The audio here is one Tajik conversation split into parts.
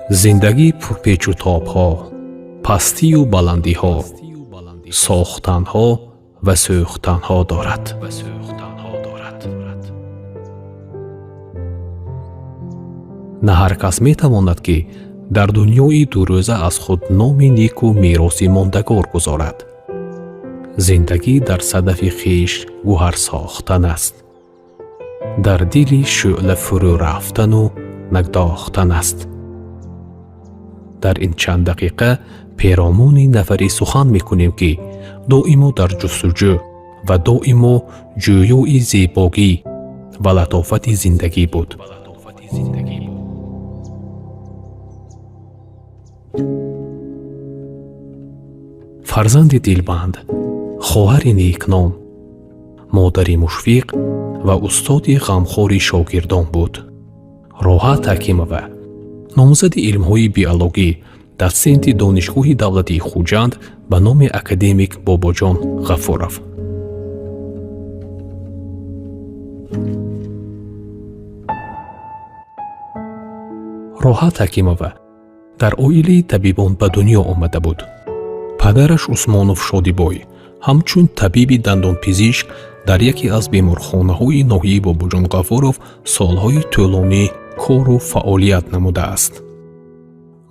Зиндагӣ пурпечутобҳо, пастию баландиҳо, сохтанҳо ва сӯхтанҳо дорад. На ҳар кас метавонад, ки дар дунёи дурӯза аз худ номи неку мероси мондагор гузорад. Зиндагӣ дар садафи хеш гӯҳар сохтан аст, дар дили шӯъла фурӯ рафтану нагдохтан аст. Дар ин чанд дақиқа перомони нафаре сухан мекунем, ки доимо дар ҷустуҷӯ ва доимо ҷӯёи зебогӣ ва латофати зиндагӣ буд. Фарзанди дилбанд, хоҳари некном, модари мушфиқ ва устоди ғамхори шогирдон буд. Роҳат Ҳакимова, номзади илмҳои биологӣ, дотсенти Донишгоҳи давлатии Хуҷанд ба номи академик Бобоҷон Ғафуров. Роҳат Ҳакимова дар оилаи табибон ба дунё омада буд. Падараш Усмонов Шодибой ҳамчун табиби дандонпизишк дар яке аз беморхонаҳои ноҳияи Бобоҷон Ғафуров солҳои тӯлонӣ кору фаъолият намудааст.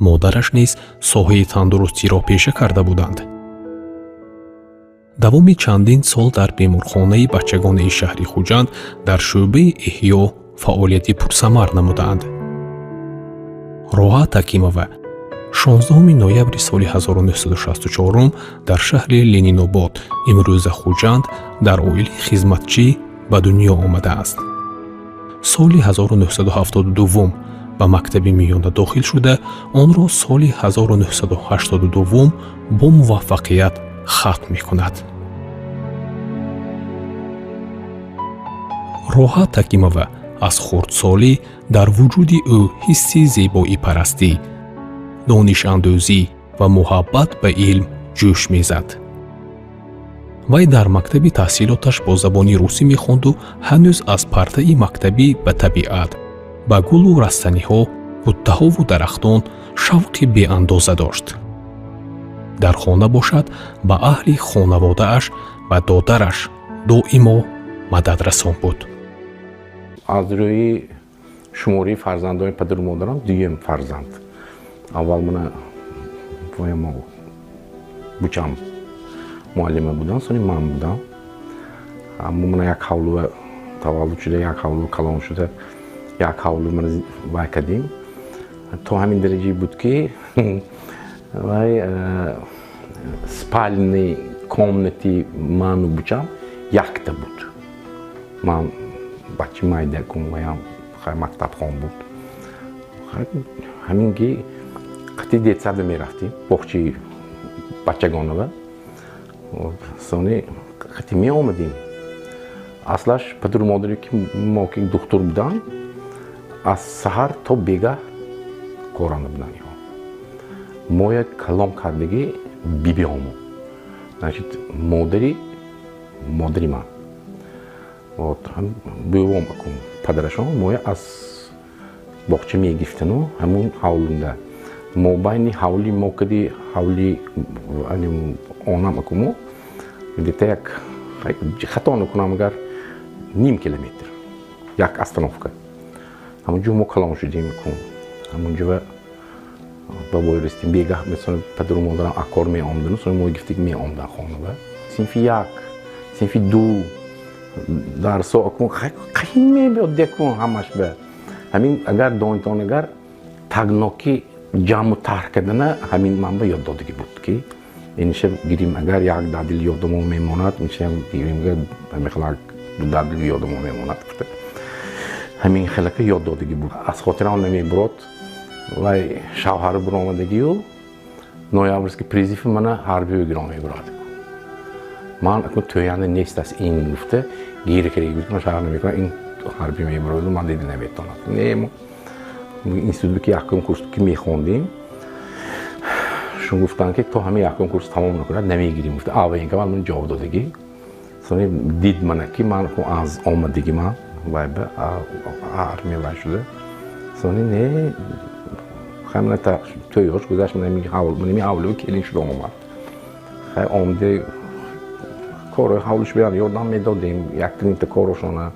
Модараш низ соҳаи тандурустиро пеша карда буданд. Давоми чандин сол дар беморхонаи бачагонаи шаҳри Хуҷанд дар шӯъбаи эҳё фаъолияти пурсамар намудаанд. Роҳат Ҳакимова 16 ноябри соли 1964 дар шаҳри Ленинобод, имрӯза Хуҷанд, дар оилаи хизматчӣ ба дунё омадааст. Соли 1972 ба мактаби миёна дохил шуда, онро соли 1982 бо муваффақият хатм мекунад. Роҳат Ҳакимова аз хурдсолӣ дар вуҷуди ӯ ҳисси зебоипарастӣ, донишандӯзӣ ва муҳаббат ба илм ҷӯш мезад. Вай дар мактаби таҳсилоташ бо забони русӣ мехонду ҳанӯз аз партаи мактабӣ ба табиат, ба гулу растаниҳо, буттаҳову дарахтон шавқи беандоза дошт. Дар хона бошад, ба аҳли хонаводааш, ба додараш доимо мададрасон буд. Аз рӯи шумории фарзандони падару модарам дуюм фарзанд. Аввал мана воямо бучам муаллима будам, сони ман будам. Аммо мана як ҳавлува таваллуд шуда, як ҳавлу калон шуда, як ҳавлу мана вай кардем. То ҳамин дараҷае буд, ки вай спальный комнати ману бучам якта буд. Ман бачи майдакум, ваям мактабхон буд. Ҳамин ки қати детсада мерафтем, боғчаи бачагонава, сони қати меомадем. Аслаш падару модаре ки мо ки духтур буданд, аз саҳар то бегаҳ коранда буданд. Иҳо моя калон кардагӣ бибиҳомо, значит, модари модари ман, вот бувом акун падарашон моя аз боғча мегирифтану ҳамун ҳавлунда, мобайни ҳавли мо кади ҳавли онам акумо где-то як, хато накунам агар, ним километр, як остановка. Ҳамунҷо мо калон шудем, ҳамунҷо ба бой расидем. Бегаҳ масалан падару модарам аз кор меомдану сони мо гифтик меомдан хонава. Синфи як, синфи ду дарсо акун қайин мебиёд декун ҳамаш ба ҳамин. Агар донитон, агар тагнокӣ ҷамъу тарҳ кардана ҳамин ман ба ёд додагӣ буд, ки иниша гирим агар, як дадил ёдамон мемонад, иниша гирим агар, ҳамин хелак ду дадил ёдамон мемонад гуфта, ҳамин хелака ёд додагӣ буд. Аз хотирам намебурод, вай шавҳар буромадагию ноябрьский призыв мана ҳарбиё гиром мебурад. Ман акун тӯянда нест аст ин гуфта гир карда гуфт, ман шаҳр намекунам, ин ҳарбӣ мебуроду ман дида наметавонам. Не, мо институт ки якум курс ки мехондем, шун гуфтанд, ки то ҳамин якум курс тамом накунад, намегирим гуфта. Аввалинка ман ҷавоб додагӣ. Сони дид мана, ки ман аз омадагӣ ман вай ба армия вай шуда. Сони не, Хай мана тӯйош гузашт, манами ҳавлио келин шуда омад. Хай омде корҳои ҳавлиш биям ёрдам медодем, яктанита корошона.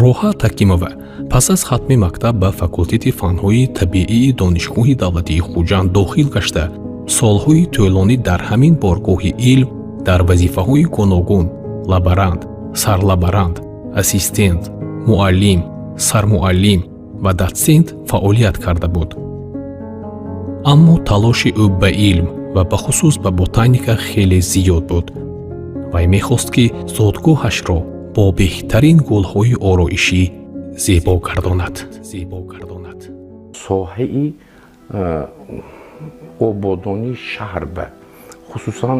Роҳат Ҳакимова пас аз хатми мактаб ба факултети фанҳои табиии Донишгоҳи давлатии Хуҷанд дохил гашта, солҳои тӯлонӣ дар ҳамин боргоҳи илм дар вазифаҳои гуногун лаборант, сарлаборант, ассистент, муаллим, сармуаллим ва дотсент фаъолият карда буд. Аммо талоши ӯ ба илм ва бахусус ба ботаника хеле зиёд буд. Вай мехост, ки зодгоҳашро бо беҳтарин гулҳои ороишӣ зебо гардонад. Соҳаи ободонии шаҳр ба, хусусан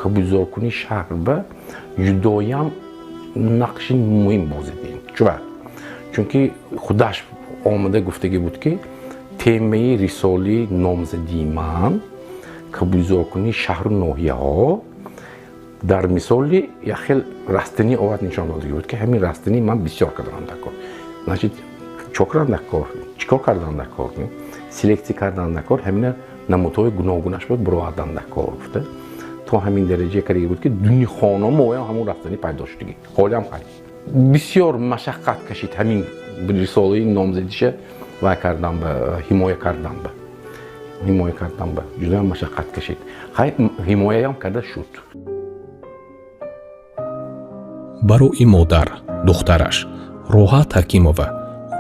кабудзоркунии шаҳр ба ҷудоям нақши муҳим бозидем. Чуба? Чунки худаш омада гуфтагӣ буд, ки темаи рисолаи номзадии ман кабудзоркунии шаҳру ноҳияҳо дар мисоли як хел растанӣ овард, нишон додагӣ буд, ки ҳамин растанӣ ман бисёр кардам дар кор. Значит, чо кардан дар кор, чӣ кор кардан дар кор, селексия кардан дар кор, ҳамина намудҳои гуногунаш буд буровардан дар кор гуфта, то ҳамин дараҷа кардагӣ буд, ки дуни хономоям ҳамон растанӣ пайдо шудагӣ. Ҳолиам хай бисёр машаққат кашид ҳамин рисолаи номзадиша вай кардан ба, ҳимоя кардан ба, ҳимоя кардан ба ҷудоям машаққат кашид. Хай ҳимояям карда шуд. Барои модар духтараш Роҳат Ҳакимова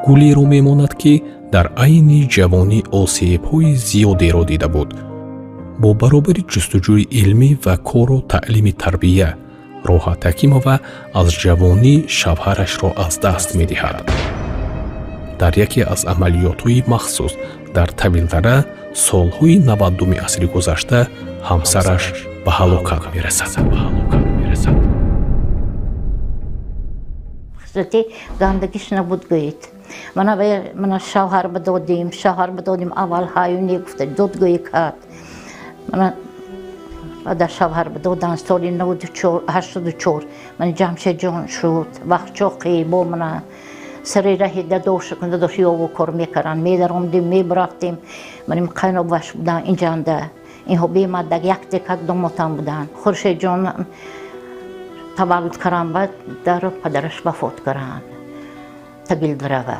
гулеро мемонад, ки дар айни ҷавонӣ осебҳои зиёдеро дида буд. Бо баробари ҷустуҷӯи илмӣ ва кору таълими тарбия, Роҳат Ҳакимова аз ҷавонӣ шавҳарашро аз даст медиҳад. Дар яке аз амалиётҳои махсус дар Тавилдара солҳои 90-уми асри гузашта ҳамсараш ба ҳалокат мерасад. Хусусати гандагиш набуд гӯед. Мана мана шавҳар бидодим, шавҳар бидодим, аввал ҳаю не гуфта додгӯӣ кард. Мана баъда шавҳар бидодан соли 84 мана Ҷамшедҷон шуд. Вақт чоқӣ бо мана сари раҳи дадош, дадош ёву кор мекарданд, медаромдем, мебарафтем. Маним қайнобаш будан инҷанда. Инҳо бемадак як декак домотам буданд. Хуршедҷон таваллуд кардан, баъд дар падараш вафот кардан. Тагилдарава.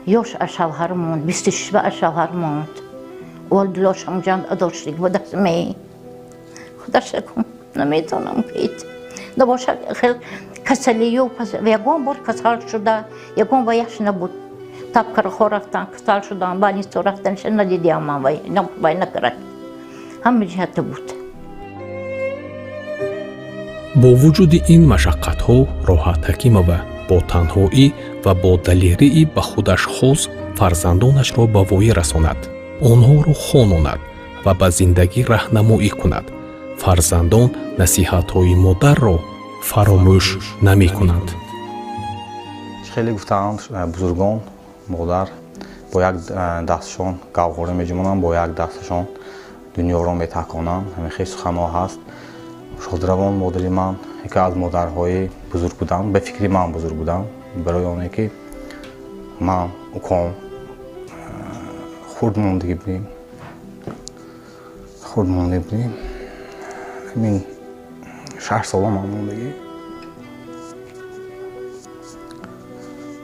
Ёш аз шавҳар монд, 26 аз шавҳар монд. Ол дилош ҳамҷанд адоштик ба даст ме. Худашакум наметонам кит. Набошад хел касалию пас ягон бор касал шуда, ягон ваяш набуд. Тап кархо рафтан, касал шудан, больницу рафтан, ша надидиам ман вай, вай накард. Ҳама ҷиҳата буд. Бо вуҷуди ин машаққатҳо Роҳат Ҳакимова бо танҳоӣ ва бо далерии ба худаш хос фарзандонашро ба воя расонад, онҳоро хононад ва ба зиндагӣ раҳнамоӣ кунад. Фарзандон насиҳатҳои модарро фаромӯш намекунанд. Хеле гуфтаанд бузургон, модар бо як дастшон гавҳора меҷумонанд, бо як дасташон дунёро метаконанд. Ҳамин хел суханҳо ҳаст. Шодравон модари ман яке аз модарҳои бузург буданд, ба фикри ман бузург буданд, барои оне ки ман уком хурд мондагӣ будем, хурд монда будем. Ҳамин 6 сола ман мондагӣ.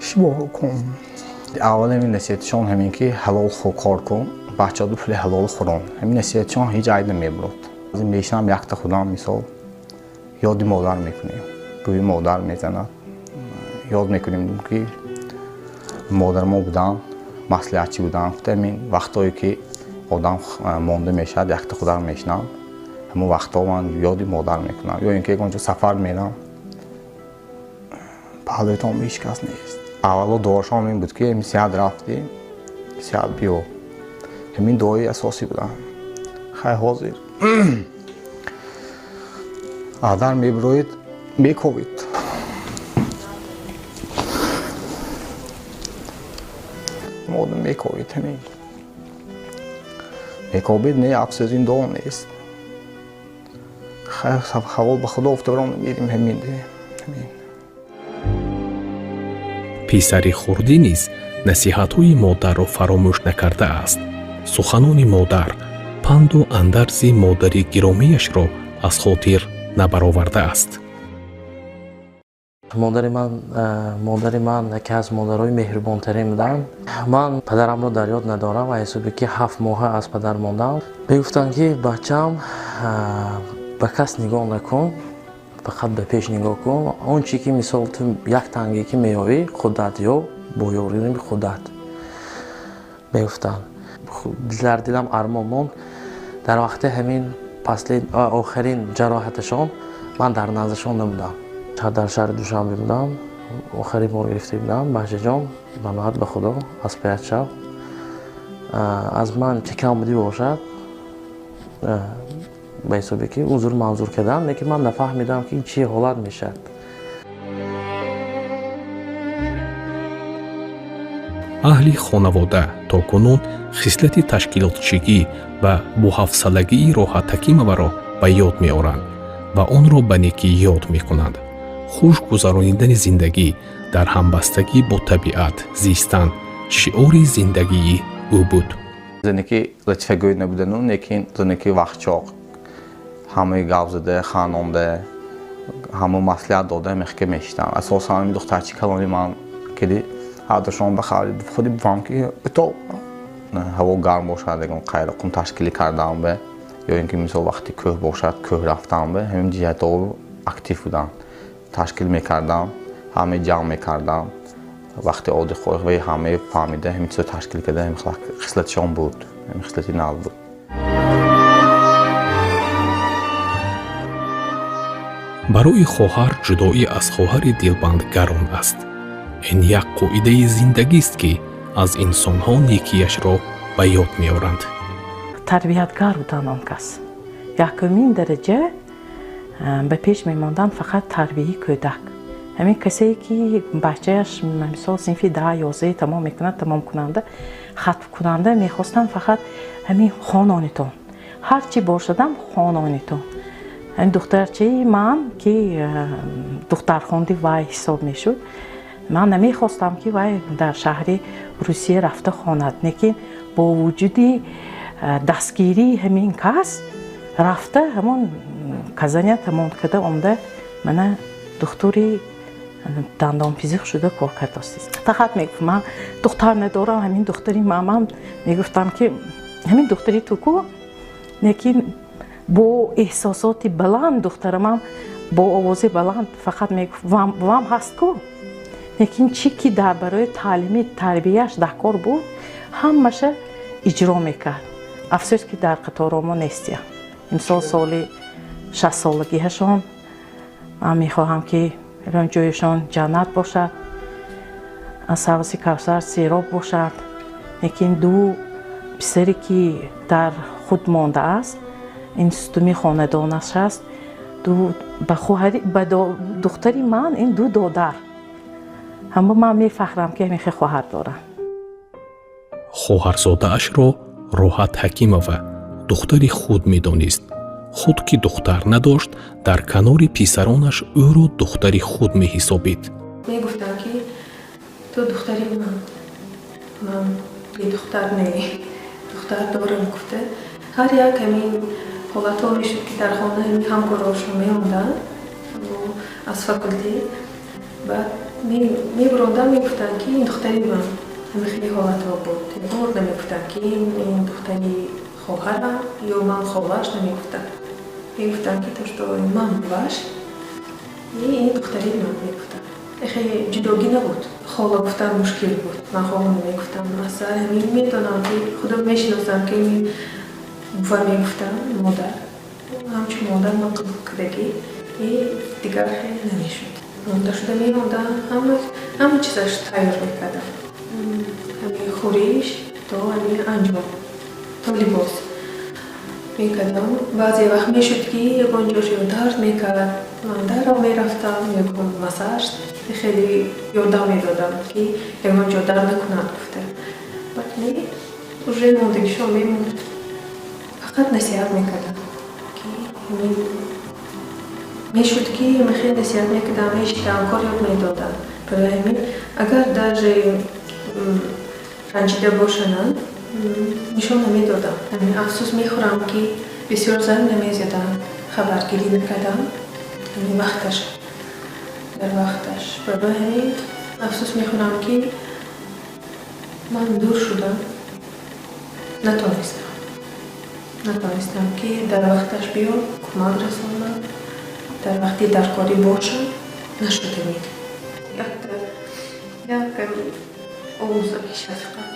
Шибо уком аввал ҳамин насиҳатшон ҳамин ки ҳалол кор кун, бачаду пули ҳалол хӯрон. Ҳамин насиҳатшон ҳеҷ айб намебурд. Мешинам якта худам, мисол ёди модар мекунем, бӯи модар мезанад. Ёд мекунем, ки модар мо буданд, маслиҳатчӣ буданд. Гуфта ҳамин вақтҳое ки одам монда мешавад, якта худам мешинам, ҳамон вақтҳо ман ёди модар мекунам. Ё ин ки ягон ҷо сафар мерам, паҳлӯятон ҳеҷ кас нест. Аввало дуошон ин буд, ки ҳамин сеҳат рафтӣ, сеҳат биё. Ҳамин дуои асосӣ буданд. Хай ҳозир адар мебироед, мековид. Модам мековид, ҳамин мекобид, не афсӯз ин дуо нест. Хай ҳавол ба худо уфтабаром мерим ҳамин. Ҳамин. Писари хурдӣ низ насиҳатҳои модарро фаромӯш накардааст. Суханони модар, панду андарзи модари гиромияшро аз хотир набаровардааст. Модари ман яке аз модарои меҳрубонтарин буданд. Ман падарамро дар ёд надорам ва ҳисоби ки 7 моҳа аз падар мондам. Мегуфтанд, ки бачам, ба кас нигоҳ накун, фақат ба пеш нигоҳ кун. Он чи ки, мисол, ту як танге ки меёвӣ, худат ё бо ёрии худат, мегуфтанд. Дар дилам армон монд. Дар вақти ҳамин охирин ҷароҳаташон ман дар наздашон набудам, дар шаҳри Душанбе будам. Охирин бор гирифта будам. Бачаҷон, паноҳат ба Худо, аз паят шав, аз ман чӣ кам будӣ бошад, ба ҳисобе ки узр манзур кардам, лекин ман нафаҳмидам, ки ин чӣ ҳолат мешавад. Аҳли хонавода то кунун хислати ташкилотчигӣ ва боҳафсалагии Роҳат Ҳакимоваро ба ёд меоранд ва онро ба некӣ ёд мекунанд. Хуш гузаронидани зиндагӣ, дар ҳамбастагӣ бо табиат зистан шиори зиндагии ӯ буд. Зане ки латифагӯй набудану, лекин зане ки вақтчоқ, ҳамаи гап зада, ханонда, ҳама маслиҳат дода мехка мешитам. Асосан ҳамин духтарчи калони ман киди ҳардушон ба худи бувам, ки то ҳаво гарм бошад, ягон қайроқум ташкилӣ кардаам бе, ё ин ки, мисол, вақти кӯҳ бошад, кӯҳ рафтам бе, ҳамин ҷиҳатҳо актив будам, ташкил мекардам, ҳамаи ҷамъ мекардам. Вақти одихоҳ ва ҳамаи фаҳмида, ҳамин чизо ташкил карда, ҳамин хислатшон буд, ҳамин хислати нав буд. Барои хоҳар ҷудоӣ аз хоҳари дилбанд гарон аст. Ин як қоидаи зиндагист, ки аз инсонҳо некияшро ба ёд меоранд. Тарбиятгар буданд он кас. Якумин дараҷа ба пеш мемонданд фақат тарбияи кӯдак. Ҳамин касе ки бачаяш, мисол, синфи 10, 11 тамом мекунад, тамомкунанда, хатмкунанда, мехостанд фақат ҳамин хононитон, ҳар чӣ бошадам, хононитон. Ҳамин духтарчаи ман, ки духтархонди вай ҳисоб мешуд, ман намехостам, ки вай дар шаҳри Русия рафта хонад, лекин бо вуҷуди дастгирии ҳамин кас рафта, ҳамон Казаня тамом карда омада, мана духтури дандонпизишк шуда кор кардааст. Фақат мегуфт: «Ман духтар надорам, ҳамин духтари мамам». Мегуфтам, ки ҳамин духтари ту ку, лекин бо эҳсосоти баланд духтарамам бо овози баланд фақат мегуфт: «Вам ҳаст ку». Лекин чӣ ки дар барои таълими тарбияш дар кор буд, ҳамаша иҷро мекард. Афсӯс, ки дар қаторомо нестиям. Имсол соли 60-солагиҳашон. Ман мехоҳам, ки ҷояшон ҷаннат бошад, аз ҳавзи Кавсар сероб бошад. Лекин ду писаре ки дар худ мондааст, ин сутуми хонадонаш аст. Ба хоҳари, ба духтари ман ин ду додар ҳама. Ман мефахрам, ки ҳамин хел хоҳар дорам. Хоҳарзодаашро Роҳат Ҳакимова духтари худ медонист. Худ ки духтар надошт, дар канори писаронаш ӯро духтари худ меҳисобид. Мегуфтам, ки ту духтари ман, ман бедухтар не, духтар дорам, гуфта. Ҳар як ҳамин ҳолатҳо мешуд, ки дар хона ҳамин ҳамкорошон меомданд аз факултет, баъд мебурондам, мегуфтанд, ки ин духтари ман. Ҳамин хеле ҳолатҳо буд. Ягон намегуфтанд, ки ин духтари хоҳарам ё ман холаш намегуфтам. Мегуфтанд, ки то что ман буваш, ин духтари ман, мегуфтанд. Хеле ҷудогӣ набуд. Хола гуфтан мушкил буд, ман хола намегуфтам. Асар ҳамин медонам, ки худам мешиносам, ки бува мегуфтам, модар, ҳамчун модар ман қабул кардагӣ и дигар хеле намешуд. Монда шуда мемондам, ҳама чизаш тайёр мекардам, ҳамин хӯриш то ҳамин анҷом, то либос мекардам. Баъзе вақт мешуд, ки ягон ҷош ё дард мекард, ман дарро мерафтам, ягон массаж, хеле ёрдам медодам, ки ягон ҷо дард накунад, гуфта. Баъд не, уже мондагишон мемонд. Фақат насиҳат мекардам, ки ҳамин Мешуд, ки хеле насиҳат мекардам, мешидам, кор ёд медодам. Барои ҳамин, агар даже ранҷида бошананд, нишон намедодам. Афсӯс мехӯрам, ки бисёр занг намезадам, хабаргирӣ накардам вақташ, дар вақташ. Барои ҳамин афсӯс мехӯрам, ки ман дур шудам, натонистам, ки дар вақташ биём, кӯмак расонам, дар вақти даркорӣ бошам. Нашуд. Ҳамин як овоза мешавад фақат.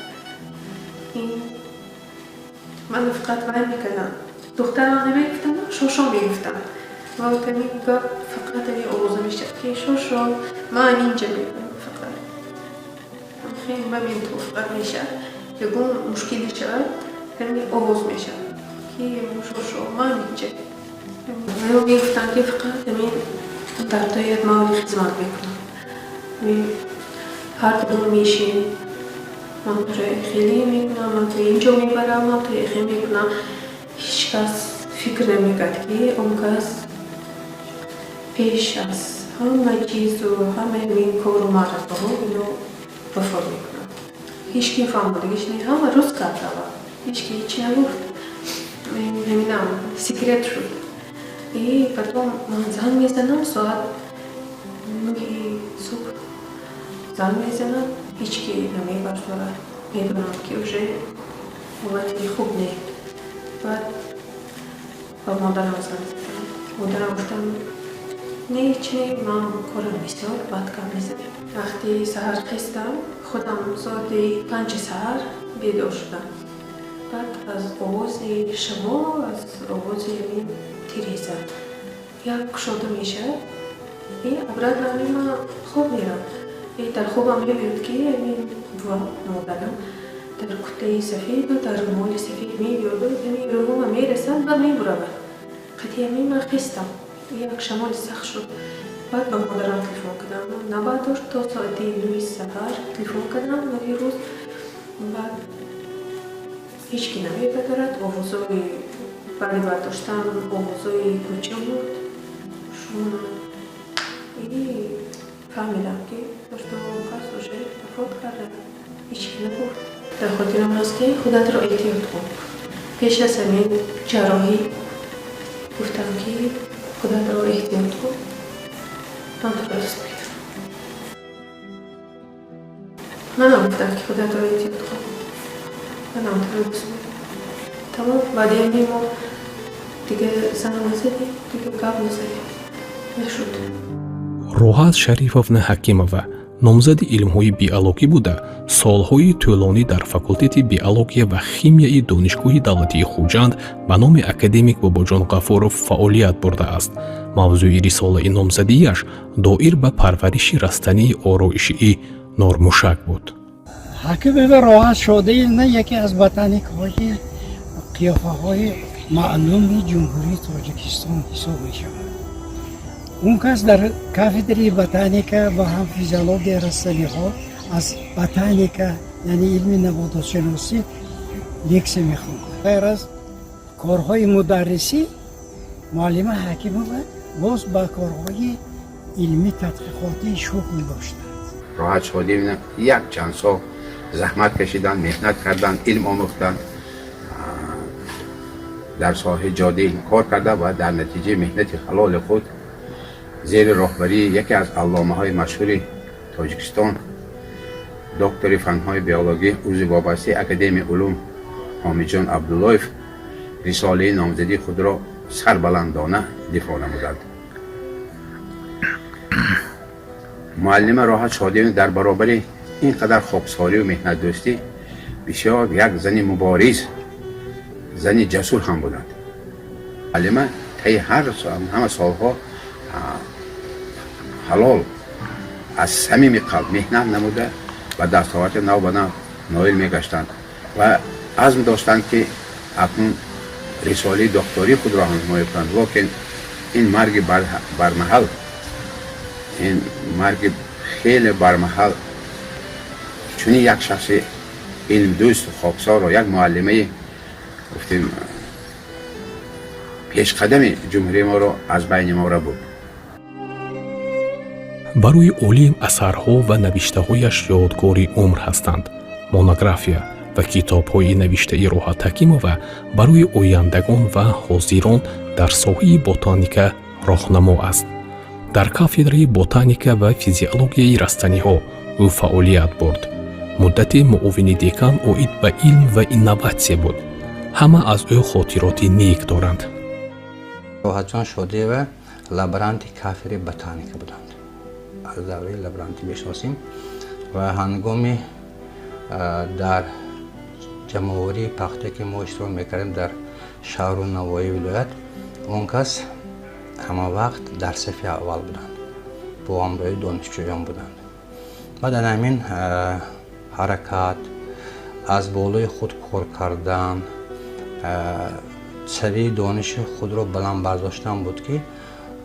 Ин ман фақат вай мекардам, духтарам намегуфтам, шошо мегуфтам. Ва ҳамин гап фақат ҳамин овоза мешавад, ки шошо, ман инҷа мегӯям. Фақат хеле моментҳо фақат мешавад, ягон мушкиле шавад, ҳамин овоз мешавад, ки шошо, ман инҷа. Мегуфтанд, ки фақат ҳамин дардоят ман хизмат мекунам. Ҳар дум мешин, ман туро хеле мекунам, ман туро инҷо мебарам, ман туро эхе мекунам. Ҳеҷ кас фикр намекард, ки он кас пеш аз ҳама чизу ҳама ҳамин кору маъракаҳо ино вафот мекунад. Ҳеҷ ки фаҳмодагиш не, ҳама рӯз кард аввал, ҳеҷ ки ҳеҷ нагуфт, ҳаминам секрет шуд. И потом ман занг мезанам, соат 9-и субҳ занг мезанам, ҳеҷ ки намебардорад. Медонам, ки уже ҳолати хуб не. Баъд ба модарам занг задам. Модарам гуфтам: не, ҳеҷ не, ман корам бисёр. Баъд гап мезанем. Вақти саҳар хестам, худам соати 5-и саҳар бедор шудам. Баъд аз овози шамол, аз овози ҳамин тиреза як кушода мешавад и обратно ҳамин ман хоб мерам. И дар хобам мебинад, ки ҳамин модарам дар кутаи сафеду дар румоли сафед мебиёду ҳамин рӯҳума мерасад, баъд мебуравад. Қати ҳамин ман хестам, як шамоли сахт шуд. Баъд ба модарам телефон кардам, набардошт. То соати 9-и саҳар телефон кардам, 9-и рӯз. Баъд ҳеҷ ки намебардорад. Овозҳои баъди бардоштан, овозҳои кӯча буд, шума. И фаҳмидам, ки что кас уже вафот карда. Ҳеҷ ки нагуфт. Дар хотирам ҳаст, ки худатро эҳтиёт кун. Пеш аз ҳамин ҷарроҳӣ гуфтам, ки худатро эҳтиёт кун, ман туро дӯст медорам. Манам гуфтам, ки худатро эҳтиёт кун, манам туро дӯст медорам. Тамом. Баъди ҳамин мо дига занг назадем, дига гап назадем, нашуд. Роҳат Шарифовна Ҳакимова номзади илмҳои биологӣ буда, солҳои тӯлонӣ дар факултети биология ва химияи Донишгоҳи давлатии Хуҷанд ба номи академик Бобоҷон Ғафуров фаъолият бурдааст. Мавзӯи рисолаи номзадияш доир ба парвариши растании ороишии нормушак буд. Ҳакимова Роҳат Шодиевна яке аз ботаникҳои қиёфаҳои маълуми Ҷумҳурии Тоҷикистон ҳисоб мешавад. Он кас дар кафедраи ботаника ва ҳам физиологияи растаниҳо аз ботаника, яъне илми набототшиносӣ, лексия мехонд. Ғайр аз корҳои мударрисӣ, муаллима Ҳакимова боз ба корҳои илмӣ тадқиқотӣ шуғл доштанд. Роҳат Шодиевна як чанд сол заҳмат кашиданд, меҳнат карданд, илм омӯхтанд, дар соҳаи ҷодаи илм кор карда ва дар натиҷаи меҳнати ҳалоли худ зери роҳбарии яке аз алломаҳои машҳури Тоҷикистон, доктори фанҳои биологӣ, узви вобастаи Академияи улум Ҳомиҷон Абдуллоев рисолаи номзадии худро сарбаландона дифоъ намуданд. Муаллима Роҳат Шодиевна дар баробари ин қадар хоксорию меҳнатдӯстӣ бисёр як зани мубориз, зани ҷасур ҳам буданд. Муаллима таи ҳар ҳама солҳо ҳалол, аз самими қалб меҳнат намуда, ба дастоварди нав ба нав ноил мегаштанд ва азм доштанд, ки акнун рисолаи доктории худро ҳам ҳимоя кунанд. Лекин ин марги бармаҳал, ин марги хеле бармаҳал чунин як шахси илмдӯсту хоксорро, як муаллимаи, гуфтем, пешқадами ҷумҳурии моро аз байни мо рабуд. Барои олим асарҳо ва навиштаҳояш ёдгори умр ҳастанд. Монография ва китобҳои навиштаи Роҳат Ҳакимова барои ояндагон ва ҳозирон дар соҳаи ботаника роҳнамо аст. Дар кафедраи ботаника ва физиологияи растаниҳо ӯ фаъолият бурд. Муддате муовини декан оид ба илм ва инноватсия буд. Ҳама аз ӯ хотироти нек доранд. Роҳатҷон Шодиева лаборанти кафедраи ботаника буданд. Аз давраи лаборантӣ мешиносем ва ҳангоми дар ҷамъоварии пахта, ки мо иштирок мекардем дар шаҳру навоҳии вилоят, он кас ҳама вақт дар сафи аввал буданд, бо ҳамроҳии донишҷӯён буданд. Баъд ана ҳамин ҳаракат, аз болои худ кор кардан, савияи дониши худро баланд бардоштан буд, ки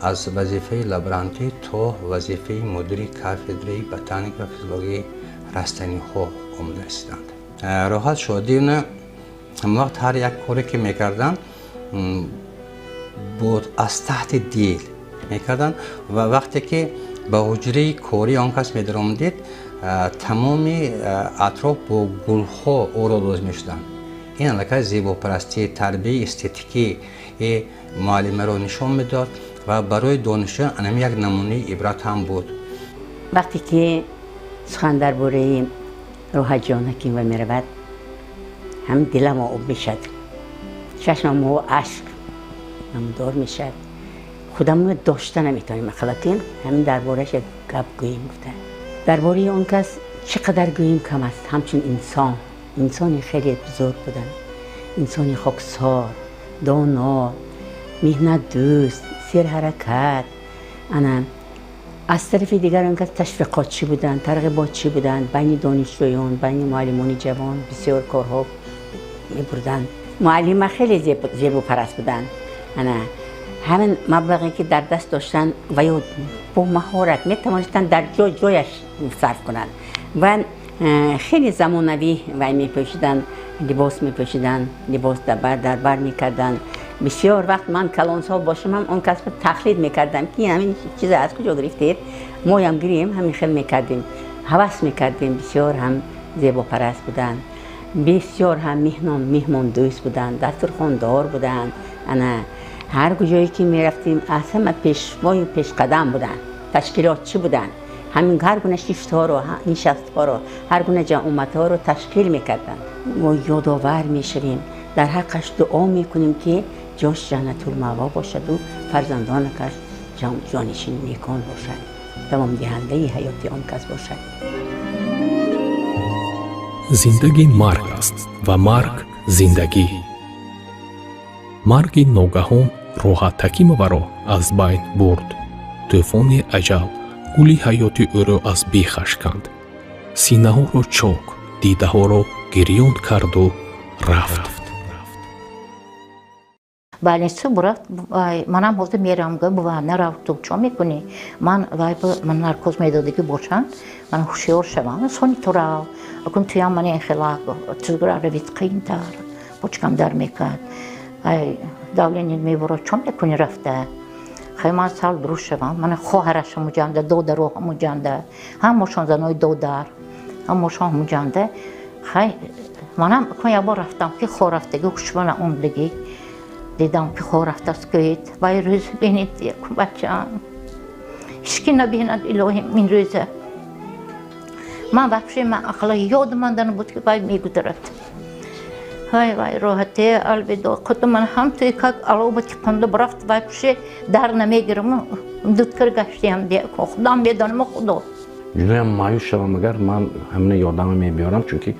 аз вазифаи лаборантӣ то вазифаи мудири кафедраи ботаника ва физиологияи растаниҳо омада расиданд. Роҳат Шодиевна ҳамавақт ҳар як коре ки мекарданд, аз таҳти дил мекарданд ва вақте ки ба ҳуҷраи кории он кас медаромадид, тамоми атроф бо гулҳо оро мешуданд. Ин аллакай зебопарастӣ, тарбияи эстетикии муаллимаро нишон медод ва барои донишҷӯён анами як намунаи ибрат ҳам буд. Вақте ки сухан дар бораи Роҳатҷон Ҳакимова меравад, ҳам дилам об мешад, чашмам ашк намудор мешавад. Худамро дошта наметавонем, ақаллатин ҳамин дар борааш як гап гӯем гуфта. Дар бораи он кас чӣ қадар гӯем кам аст. Ҳамчун инсон, инсони хеле бузург буданд, инсони хоксор, доно, меҳнатдӯст, серҳаракат. Ана аз тарафи дигар он кас ташвиқотчӣ буданд, тарғиботчӣ буданд. Байни донишҷӯён, байни муаллимони ҷавон бисёр корҳо мебурданд. Муаллима хеле зебопараст буданд. Ана ҳамин маблағе ки дар даст доштанд ва ё бо маҳорат метавонистанд дар ҷой ҷояш сарф кунанд ва хеле замонавӣ вай мепӯшиданд, либос мепӯшиданд, либос дар бар мекарданд. Бисёр вақт ман калонсол бошам ҳам он касро тақлид мекардам, ки ҳамин чиза аз куҷо гирифтед, моям гирем, ҳамин хел мекардем, ҳавас мекардем. Бисёр ҳам зебопараст буданд, бисёр ҳам меҳмондӯст буданд, дастурхондор буданд. Ана ҳар куҷое ки мерафтем, аз ҳама пешвою пешқадам буданд, ташкилотчӣ буданд. Ҳамин ҳар гуна шифтҳоро, нишастҳоро, ҳар гуна ҷамъомадҳоро ташкил мекарданд. Мо ёдовар мешавем, дар ҳаққаш дуо мекунем, ки ҷош ҷаннатулмаъво бошаду фарзандонакаш ҷонишини некон бошад, давомдиҳандаи ҳаёти он кас бошад. Зиндагӣ марг аст ва марг зиндагӣ. Марги ногаҳон Роҳат Ҳакимоваро аз байн бурд. Тӯфони аҷал гули ҳаёти ӯро аз бехаш канд, синаҳоро чок, дидаҳоро гирён карду рафт. Больницу бурафт, манам ҳозир мерам. Бува, нарав, ту чо мекунӣ? Ман вай ман наркоз медодагӣ бошанд, ман ҳушёр шавам, сони ту рав. Акун туям мани хела чизгура равид, қиинтар почкам дар мекард, ай давление мебурад, чо мекунӣ рафта? Хай, ман сал дуруст шавам. Мана хоҳараш ҳамуҷанда, додаро ҳамуҷанда, ҳамошон занои додар ҳамошон ҳамуҷанда. Хай, манам кун якбор рафтам, ки хор рафтагӣ, ҳушмана омдагӣ дидам, ки хор рафтааст. Гӯед, вай рӯз бинед, бачаам, ҳички набинад, илоҳим, ин рӯза. Ман вообще ман ақла ёдам буд, ки вай мегузарад. Вай, вай, роҳате, алвидо. Худ ман ҳам туи как алоба тиқонда бурафт. Вай пуше дар намегирам, дудкар гаштиам, худам медонам, худо. Ҷудоям маъюс шавам, агар ман ҳамина ёдама мебиёрам, чунки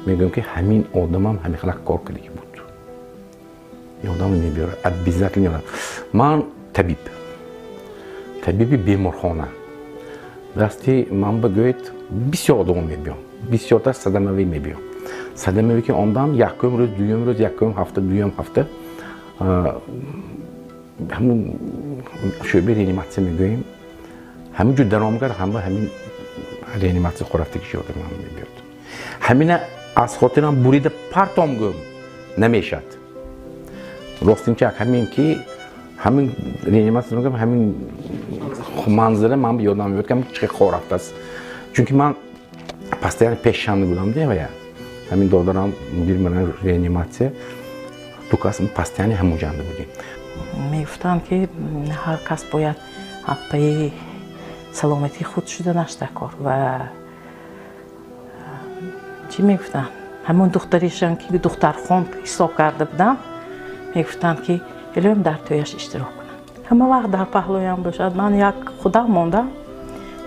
мегӯям, ки ҳамин одамам ҳамин хелак кор кардагӣ буд. Ёдама мебиёрад, обязательно ёдам. Ман табиб, табиби беморхона, дасти ман ба гӯед бисёр одамо мебиём, бисёртар садамавӣ мебиём. Садамавӣ ки омдам, якум рӯз, дуюм рӯз, якум ҳафта, дуюм ҳафта ҳамун шӯъбаи реаниматсия мегӯем, ҳамин ҷо даромгар, ҳама ҳамин реаниматсия хорафтагиш ёдам мебиёд. Ҳамина аз хотирам бурида партом гӯм намешад. Ростинчак, ҳамин ки ҳамин реаниматсия, ҳамин Манзара ман ёдам меёд, ки чӣ хор рафтааст, чунки ман постоянно пешшанда будам девая. Ҳамин додарам, мудири ман реаниматсия, ду кас постоянно ҳамонҷанда будем. Мегуфтанд, ки ҳар кас бояд ҳаппаи саломатии худ шуданаш дар кор. Ва чӣ мегуфтанд, ҳамон духтаришон, ки духтархон ҳисоб карда буданд, мегуфтанд, ки илоҳим дар тӯяш иштирок кунам, ҳама вақт дар паҳлӯям бошад. Ман як худам мондам,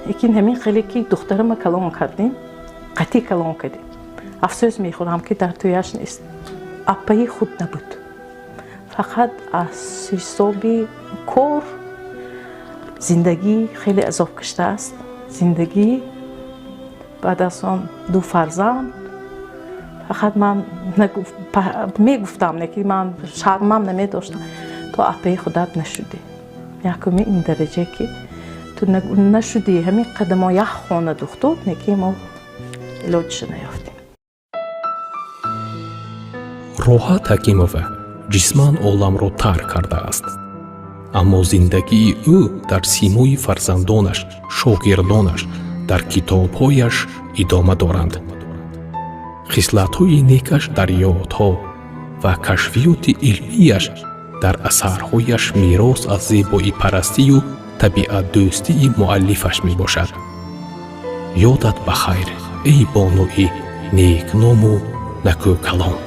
лекин ҳамин хеле ки духтарама калон кардем, қатъӣ калон кардем. Афсӯс мехӯрам, ки дар тӯяш нест. Аппаи худ набуд, фақат аз ҳисоби кор, зиндагӣ хеле азоб каштааст. Зиндагӣ, баъд аз он ду фарзанд. Фақат ман мегуфтам, не ки ман шармам намедоштам: ту аппаи худат нашудӣ, якуми ин дараҷа ки ту нашудӣ. Ҳамин қадамо як хона духтур, не ки мо илоҷиша наёфтем. Роҳат Ҳакимова ҷисман оламро тарк кардааст, аммо зиндагии ӯ дар симои фарзандонаш, шогирдонаш, дар китобҳояш идома доранд. Хислатҳои некаш дар ёдҳо ва кашфиёти илмияш дар асарҳояш мерос аз зебоипарастию табиатдӯстии муаллифаш мебошад. Ёдат ба хайр, эй бонуи некному накӯкалом.